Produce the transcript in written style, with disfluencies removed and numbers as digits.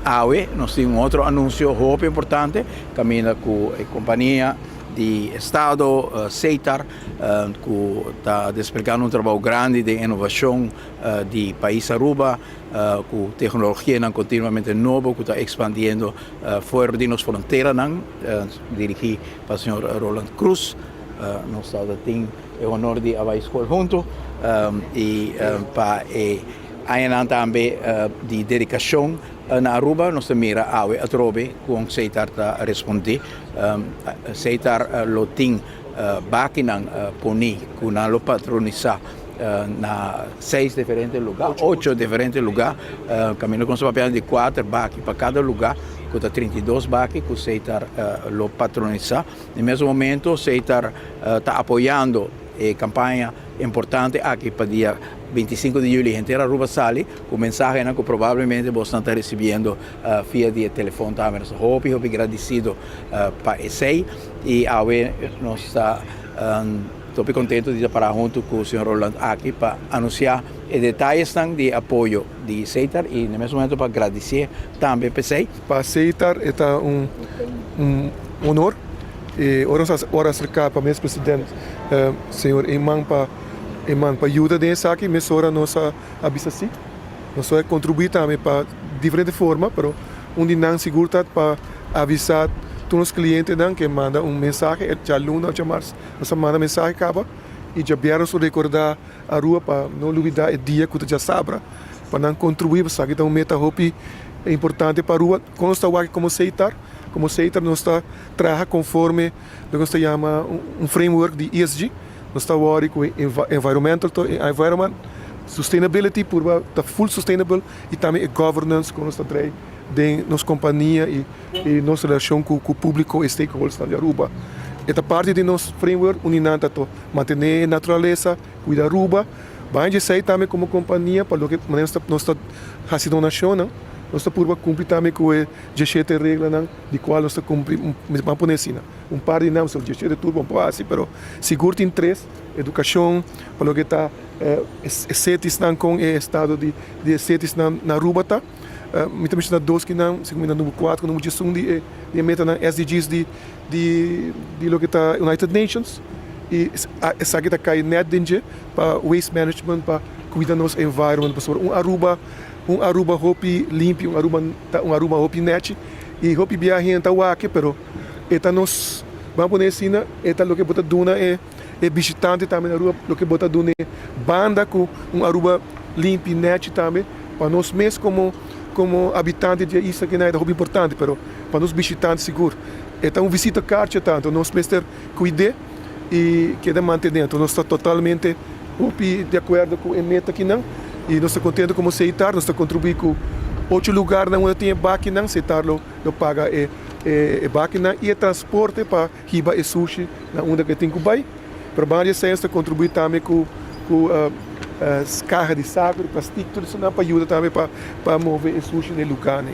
Awe nos tin un otro anuncio hopi importante, caminda cu e compania di Estado, Setar, cu ta desplegando un trabou grandi den innovacion di pais Aruba, cu tecnologianan continuamente nobo cu ta expandiendo fuera di nos fronteranan, dirigi pa señor Roland Croes. Nos tin e honor di a bay school hunto y pa e añanan tambe di dedicacion na Aruba, nos ta mira awe atrobe con Setar ta responde. Setar lo tin bakinan poni cu nan lo patronisa na seis diferente lugar, ocho diferente lugar, caminda cu nos ta papiando di cuater baki pa cada lugar, cu ta 32 baki cu Setar lo patronisa. Na mes momento, Setar ta apoyando e campaña importante aki pa dia 25 di juli henter Aruba sali, cu mensahenan cu probablemente bo ta recibiendo via di telefon tambe. Nos hopi, hopi agradecido pa esey y awe nos ta hopi contento di para hunto cu señor Roland aki pa anuncia e detayenan di apoyo di Setar y na mes momento pa gradici tambe pa esey. Pa Setar ta un honor y ora ora acerca pa mes presidente, señor Eman, pa yuda den esaki, mesora nos a bisa si. Nos a contribui tambe pa diferente forma, pero un di nan sigur pa avisa tur e clientenan cu manda un mensahe, dialuna, diamars, nos manda mensahe caba y diabierna nos recorda Aruba pa no lubida e dia cu diasabra, pa nan contribui, pasobra ta un meta hopi importante pa Aruba. Con nos ta como Setar, como Setar nos ta traha conforme loke nos ta yama un framework di ESG. Nos ta cu environmental, environment, sustainability, por ta full sustainable y tambe governance cu nos ta traha den nos compania y nos relacion cu e publico y stakeholders di Aruba. E ta parti di nos framework, unda ta mantene naturalesa, cuida Aruba. Ban di tambe como compania, pa loke nos ta haciendo donacion, nos ta por cumpli tambe cu e 17 reglanan, di cual nos ta cumpli, ban pone asina, un par di nan, 17 tur ban haci, pero sigur tin tres: educacion, pa loke ta cities nan cu e estado di cities na Aruba ta. Mi tambe na dos cu nan, segun number 4, number 11 di meta nan SDGs di loke ta United Nations. Y esaki ta cay net den pa waste management, pa cuida nos environment, pa un Aruba hopi limpi, un Aruba hopi net y hopi biahe ta wak, pero e ta nos, ban pone asina, e ta loke bo ta duna e bishitante tambe na Aruba, loke bo ta duna banda cu un Aruba limpi, net tambe, pa nos mes como habitante di isla cu ta importante, pero pa nos bishitante sigur. E ta un visitekaartje tanto, nos mester cuida y keda mantene. Anto, nos ta totalmente di acuerdo cu e meta aki nan y nos ta contento como Setar, nos ta contribui cu ocho lugar na unda tin bakinan, Setar lo paga e bakinan y e transporte pa hiba e sushi na unda cu tin cu bay. Pero varios ta contribui tambe cu caha di saco, di plastic, tur esey pa yuda tambe pa move e sushi na lugar.